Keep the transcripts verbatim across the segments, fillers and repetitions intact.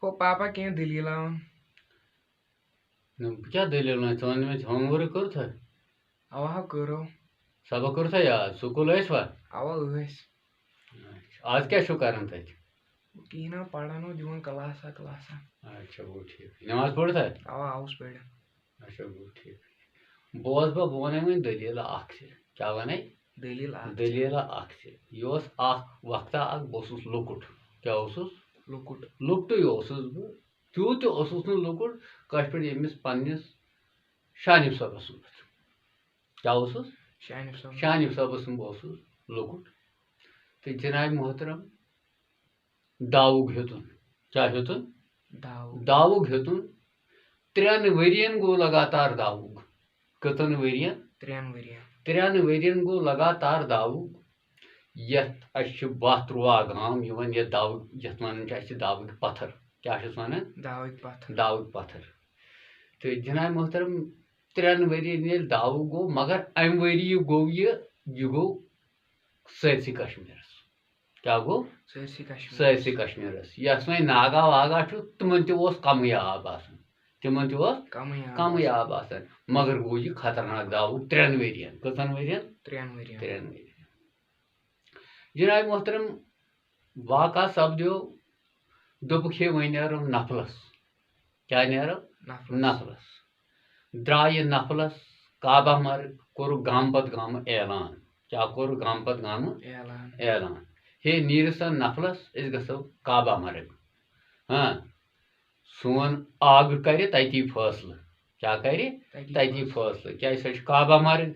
ہو پاپا، کینٛہہ دٔلیٖلہ وَن۔ نہ، بہٕ کیٛاہ دٔلیٖل وَنہٕ؟ ژٕ وَن مےٚ، ژےٚ homework کوٚرتھا؟ اَوا ہا کوٚرُو۔ سبق کوٚرتھا یاد؟ سکوٗل ٲسوا؟ اَوا ٲسۍ۔ اچھا، آز کیٛاہ چھُو کران تَتہِ؟ کِہیٖنۍ نہ، پَران اوس، دِوان کلاسا کلاسا۔ اچھا، گوٚو ٹھیٖک۔ نٮ۪ماز پٔرتھا؟ اَوا آوُس پٔرِتھ۔ اچھا، گوٚو ٹھیٖک۔ بوز بہٕ، بہٕ وَنَے وۄنۍ دٔلیٖلہ اَکھ تہِ۔ کیٛاہ وَنَے؟ دٔلیٖل اَکھ تہِ۔ دٔلیٖلہ اَکھ تہِ۔ یہِ اوس اَکھ وقتہ اَکھ، بہٕ اوسُس لۄکُٹ۔ کیٛاہ اوسُس؟ لۄکُٹ۔ لۄکٹُے اوسُس بہٕ۔ تیوٗت تہِ اوسُس نہٕ لۄکُٹ، کٲشِر پٲٹھۍ ییٚمِس پنٛنِس شانِب صٲبَس سُنٛد۔ کیٛاہ اوسُس؟ شانِب صٲب۔ شانِب صٲبَس سُنٛد بہٕ اوسُس لۄکُٹ۔ تہٕ جناب محترم، داوُگ ہیوٚتُن۔ کیٛاہ ہیوٚتُن؟ داوُگ۔ داوُگ ہیوٚتُن۔ ترٛٮ۪ن ؤرِین گوٚو لگاتار داوُگ۔ کٔژَن ؤرِین؟ ترٛٮ۪ن ؤرِین۔ ترٛٮ۪ن ؤرِین گوٚو لگاتار داوُگ۔ یَتھ اَسہِ چھِ باہ تُرٛواہ گام یِوان، یَتھ داوُگ، یَتھ وَنان چھِ اَسہِ داوُگۍ پَتھر۔ کیٛاہ چھِس وَنان؟ داوُگۍ پَتھر۔ داوُگۍ پَتھر۔ تہٕ جناب محترم، ترٛٮ۪ن ؤرِین ییٚلہِ داوُگ گوٚو، مگر اَمہِ ؤری گوٚو یہِ، یہِ گوٚو سٲرسٕے کشمیٖرس۔ کیٛاہ گوٚو؟ سٲرسٕے کشمیٖرس۔ سٲرسٕے کشمیٖرس۔ یَس وۄنۍ ناگا واگا چھُ، تِمن تہِ اوس کمٕے آب آسان۔ تِمن تہِ اوس کمٕے آب کمٕے آسان۔ آب آسان۔ مگر گوٚو یہِ خطرناک داوُک ترٛٮ۪ن ؤرین۔ کٔژن ؤرین؟ ترٛٮ۪ن ؤرین۔ ترٛٮ۪ن ؤرین۔ جناب محترم، واقعہ سپدیو، دوٚپُکھ، ہے، وۄنۍ نیرو نفلس۔ کیٛاہ نیرو؟ نفلس۔ نفلس۔ درٛایہِ نفلس کعبہ مرگ، کوٚرُکھ گامہٕ پتہٕ گامہٕ اعلان۔ کیٛاہ کوٚرُکھ گامہٕ پتہٕ گامہٕ؟ اعلان۔ اعلان۔ ہے، نیٖرِو سا نفلس، أسۍ گژھو کعبہ مرگ۔ ہاں، سون آگ کرِ تتی فٲصلہٕ۔ کیٛاہ کرِ؟ تتی تتی فٲصلہٕ۔ فٲصلہٕ۔ کیٛازِ سۄ چھِ کعبہ مرگ۔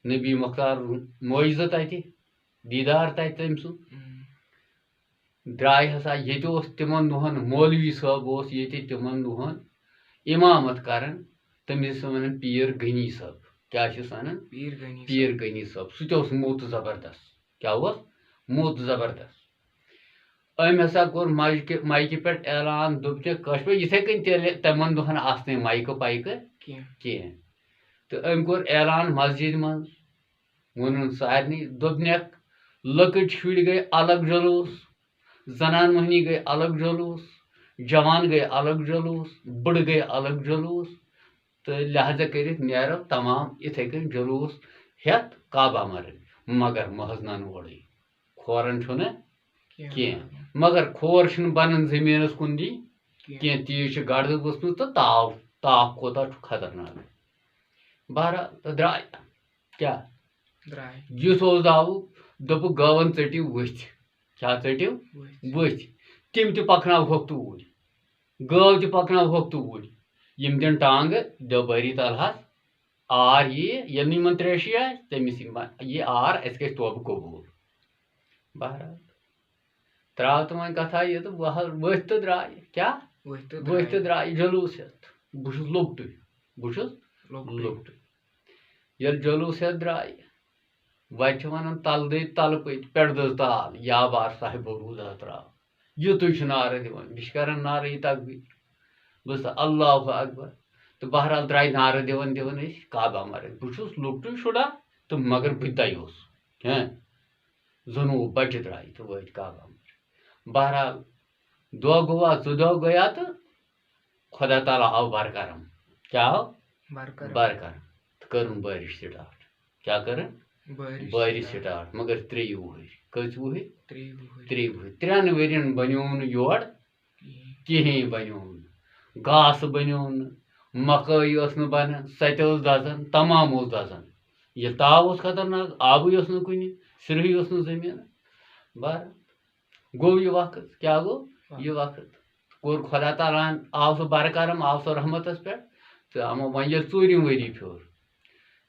نبی مختار معجزٕ تتہِ، دیٖدار تتہِ تٔمۍ سُنٛد۔ ہم۔ درٛاے ہسا، ییٚتہِ اوس تِمن دۄہن مولوی صٲب اوس ییٚتہِ تِمن دۄہن اِمامت کران، تٔمِس ٲسۍ وَنان پیٖر غنی صٲب۔ کیٛاہ چھِس وَنان؟ پیٖر غنی صٲب۔ پیٖر غنی صٲب۔ سُہ تہِ اوس موٚت زبردست۔ کیٛاہ اوس؟ موٚت زبردست۔ أمۍ ہسا کوٚر مایکہِ، مایکہِ پٮ۪ٹھ اعلان، دوٚپُکھ، کٲشِر پٲٹھۍ یِتھَے کٔنۍ تیٚلہِ تِمن دۄہن آسہٕ نہٕ مایکہٕ پایکہٕ کینٛہہ۔ کینٛہہ۔ تہٕ أمۍ کوٚر اعلان مسجدِ منٛز۔ ووٚنُن سارنٕے، دوٚپنَکھ، لۄکٕٹۍ شُرۍ گٔے الگ جلوٗس، زنان مۄہنی گٔے الگ جلوٗس، جوان گٔے الگ جلوٗس، بٕڑٕ گٔے الگ جلوٗس، تہٕ لہذا کٔرِتھ نیرو تمام یِتھَے کٔنۍ جلوٗس ہٮ۪تھ کعبہ مرگ، مگر محض نَنہٕ وورٕے۔ کھورن چھُنہٕ کینٛہہ۔ کینٛہہ۔ مگر کھور چھُنہٕ بنان زٔمیٖنَس کُن دی کینٛہہ۔ کینٛہہ۔ تیٖژ چھِ گردٕ ؤژھمٕژ تہٕ تاپھ، تاپھ کوٗتاہ چھُ خطرناک۔ بہرحال، تہٕ درٛاے۔ کیٛاہ؟ درٛاے۔ یُس اوس داوُک، دوٚپُکھ، گٲوَن ژٔٹِو ؤتھۍ۔ کیٛاہ ژٔٹِو؟ ؤتھۍ۔ ؤتھۍ۔ تِم تہِ پَکناوہوکھ توٗرۍ۔ گٲو تہِ پَکناوہوکھ توٗرۍ۔ یِم دِن ٹانٛگہٕ، دِیو بٲری تعالیٰ ہَس آر یی، ییٚلہِ نہٕ یِمَن ترٛیشی آسہِ، تٔمِس یی ما-، یی آر، اَسہِ گژھِ توبہٕ قبوٗل۔ بہرحال، ترٛاو تہٕ وۄنۍ کَتھا یہِ تہٕ بہرحال ؤتھۍ تہٕ درٛاے۔ کیٛاہ؟ ؤتھۍ تہٕ ؤتھۍ تہٕ درٛاے۔ درٛاے جلوٗس ہٮ۪تھ۔ بہٕ چھُس لۄکٹُے۔ بہٕ چھُس لۄکٹُے۔ لۄکٹُے۔ ییٚلہِ جلوٗس ہٮ۪تھ درٛاے، وَتہِ چھِ وَنان، "تَلہٕ دٔدۍ تَلہٕ پٔتۍ، پٮ۪ٹھٕ دٔز تال، یا بار صاحبو روٗد ہا ترٛاو۔" یُتُے چھُ نعرٕ دِوان، بیٚیہِ چھِ کَران نعرٕ یہِ تکبیٖر۔ بوٗزتھا؟ اللہ اکبر۔ تہٕ بہرحال درٛاے نعرٕ دِوان دِوان أسۍ کعبہ مرگ۔ بہٕ چھُس لۄکٹُے شُرا تہٕ مگر بہٕ تہِ دَیوس۔ ہہ، زُنوُہ بَجہِ درٛاے تہٕ وٲتۍ کعبہ مرگ۔ بہرحال، دۄہ گوٚوا، زٕ دۄہ گٔیا تہٕ خۄدا تعالیٰ آو برکرم۔ کیٛاہ آو؟ برکرم۔ برکرم۔ تہٕ کٔرٕن بٲرِش سٹارٹ۔ کیٛاہ کٔرٕن؟ بٲرِش بٲرِش سٹارٹ۔ سٹارٹ، مگر ترٛیٚیہِ وُہٕرۍ۔ کٔژِ وُہٕرۍ؟ ترٛیٚیہِ وُہٕرۍ۔ ترٛیٚیہِ وُہٕرۍ۔ ترٛٮ۪ن ؤرین بنیوو نہٕ یورٕ کِہیٖنۍ۔ کِہیٖنۍ بنیوو نہٕ۔ گاسہٕ بنیوو نہٕ، مکٲے ٲس نہٕ بنان، سۄ تہِ ٲس دزان، تمام اوس دزان۔ یہِ تاو اوس خطرناک، آبٕے اوس نہٕ کُنہِ، سرٕہٕے اوس نہٕ زٔمیٖن۔ بہرحال، گوٚو یہِ وقت۔ کیٛاہ گوٚو؟ یہِ وقت۔ کوٚر خۄدا تعالیٰ ہن، آو سُہ برکرم، آو سُہ رحمتس پٮ۪ٹھ۔ تہٕ اما وۄنۍ ییٚلہِ ژوٗرِم ؤری پھیوٚر،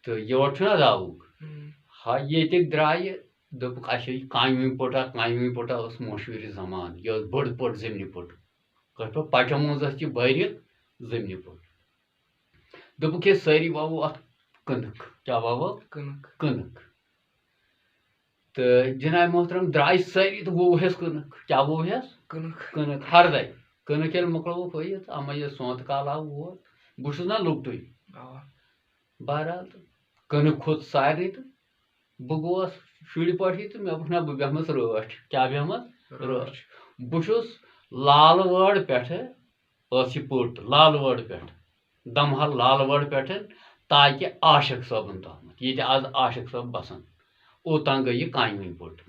تہٕ یورٕ چھُنہ داوُک۔ ہم۔ ہا، ییٚتِکۍ درٛایہِ، دوٚپُکھ، اَسہِ چھِ کامہِ پوٚٹا، کامہِ پوٚٹا ٲس مشہوٗرِ زمان، یہِ ٲس بٔڑ پٔٹ زٔمنہِ پٔٹ۔ کٲشِر پٲٹھۍ پچمٲنٛز ٲس یہِ بٔرِتھ زٔمنہِ پٔٹ۔ دوٚپُکھ، ہے، سٲری وَوو اَتھ کٕنٕک۔ کیٛاہ وَوو؟ کٕنٕک۔ کٕنٕک۔ تہٕ جناب محترم درٛاے سٲری تہٕ ووٚو ہٮ۪س کٕنٕک۔ کیٛاہ ووٚو ہٮ۪س؟ کٕنٕک۔ کٕنٕک ہردَے۔ کٕنٕک ییٚلہِ مۄکلٲوٕکھ ؤوِتھ، اما یہِ سونٛتہٕ کال آو ووت، بہٕ چھُس نا لۄکٹُے۔ اَوا۔ بہرحال، تہٕ کٕنٕک کھوٚت سارنٕے تہٕ بہٕ گوس شُرۍ پٲٹھی تہٕ مےٚ ووٚن، نہ، بہٕ بیٚہمَس رٲچھ۔ کیٛاہ بیٚہمَس؟ رٲچھ۔ رٲچھ۔ بہٕ چھُس لال وٲر پٮ۪ٹھٕ ٲس یہِ پُٹ، لال وٲر پٮ۪ٹھ، دمہل لال وٲر پٮ۪ٹھٕ، تاکہِ عاشق صٲبُن تامَتھ، ییٚتہِ آز عاشق صٲب بسان، اوٚتام گٔے یہِ کامہِ ہٕنٛدۍ پُٹ۔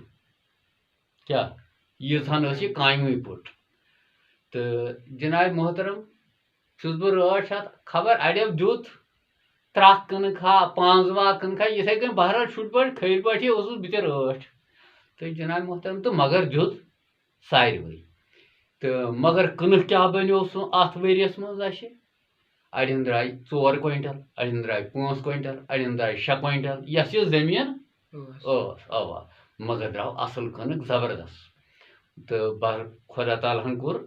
کیٛاہ، ییٖژہن ٲس یہِ کامہِ ہٕنٛدۍ پُٹ۔ تہٕ جناب محترم، چھُس بہٕ رٲچھ اَتھ، خبر اَڑیو دیُت ترٛکھ کٕنہٕ کھا، پانٛژھ باغ کٕنہٕ کھا، یِتھَے کٔنۍ بہرحال شُرۍ پٲٹھۍ، کھٔرۍ پٲٹھی اوسُس بہٕ تہِ رٲچھ۔ تہٕ جناب محترم، تہٕ مگر دیُت ساروٕے۔ تہٕ مگر کٕنٕکھ کیٛاہ بَنیو سُہ اَتھ ؤریَس منٛز اَسہِ؟ اَڑٮ۪ن درٛاے ژور کویِنٹَل، اَڑٮ۪ن درٛاے پانٛژھ کویِنٹَل، اَڑٮ۪ن درٛاے شےٚ کویِنٹَل، یۄس یہِ زٔمیٖن ٲس۔ ٲس، اَوا، مگر درٛاو اَصٕل کٕنٕک زبردست۔ تہٕ بہر خۄدا تعالیٰ ہَن کوٚر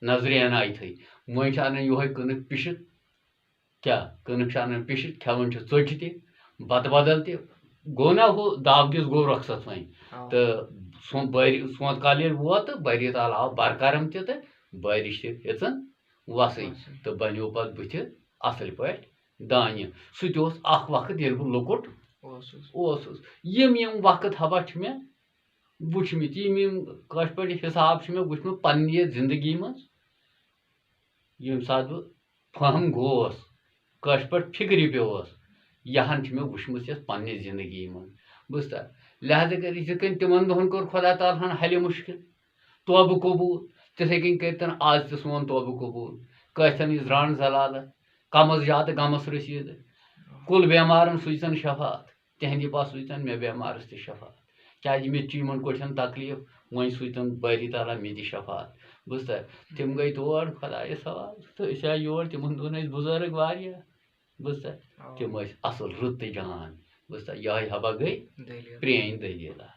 نظرِ عنایتھٕے۔ وۄنۍ چھِ اَنان یِہوٚے کٕنٕک پِشِتھ، کیٛاہ، کٕنٕک چھِ اَنان پِشِتھ، کھٮ۪وان چھِ ژۄچہِ تہِ، بَتہٕ بدل تہِ۔ گوٚو نہ ہُہ داودِس گوٚو رۄخصت وۄنۍ۔ اَوا۔ تہٕ سون بٔرۍ، سونٛتہٕ کال ییٚلہِ ووت تہٕ بٔری تال آو بَرکرم تہِ تہٕ بٲرِش تہِ ہیٚژٕن وَسٕنۍ۔ وَسٕنۍ۔ تہٕ بَنیو پَتہٕ بٕتھِ اَصٕل پٲٹھۍ دانہِ۔ سُہ تہِ اوس اَکھ وقت ییٚلہِ بہٕ لۄکُٹ اوسُس۔ اوسُس۔ یِم یِم وقت ہبا چھِ مےٚ وٕچھمٕتۍ، یِم یِم کٲشِر پٲٹھۍ حِساب چھِ مےٚ وٕچھمٕتۍ پننہِ یَتھ زندگی منٛز۔ ییٚمہِ ساتہٕ بہٕ فہم گوس، کٲشِر پٲٹھۍ فِکرِ پیوس، یہِ ہن چھِ مےٚ وٕچھمٕژ یَتھ پننہِ زندگی منٛز۔ بوٗزتھا؟ لہذا کٔرِتھ یِتھ کٔنۍ تِمن دۄہن کوٚر خۄدا تعالیٰ ہن حلہِ مُشکِل، توبہٕ قبوٗل، تِتھَے کٔنۍ کٔرۍ تن آز تہِ سون توبہٕ قبوٗل۔ کٲتھٮ۪ن یہِ زران زلالت، کمس زیادٕ غمس رسیٖدٕ، کُل بٮ۪مارن سُے زن شفاعت۔ تِہنٛدِ پاسہٕ سوٗزتن مےٚ بٮ۪مارس تہِ شفاعت۔ کیٛازِ مےٚ تہِ چھُ یِمن کۄٹھٮ۪ن تکلیٖف، وۄنۍ سوٗزتن بٲری تعالیٰ مےٚ تہِ شفاعت۔ بوٗزتھا؟ تِم گٔے تور، خۄدایس حوالہٕ۔ تہٕ أسۍ آے یور، تِمن دۄہن ٲسۍ بُزرگ واریاہ۔ بوٗزتھا؟ اَوا۔ تِم ٲسۍ اَصٕل رٕژ تہٕ جان۔ بوٗزتھا؟ یِہوٚے ہبا گٔے دٔلیٖل۔ پرٛٲنۍ دٔلیٖلہ۔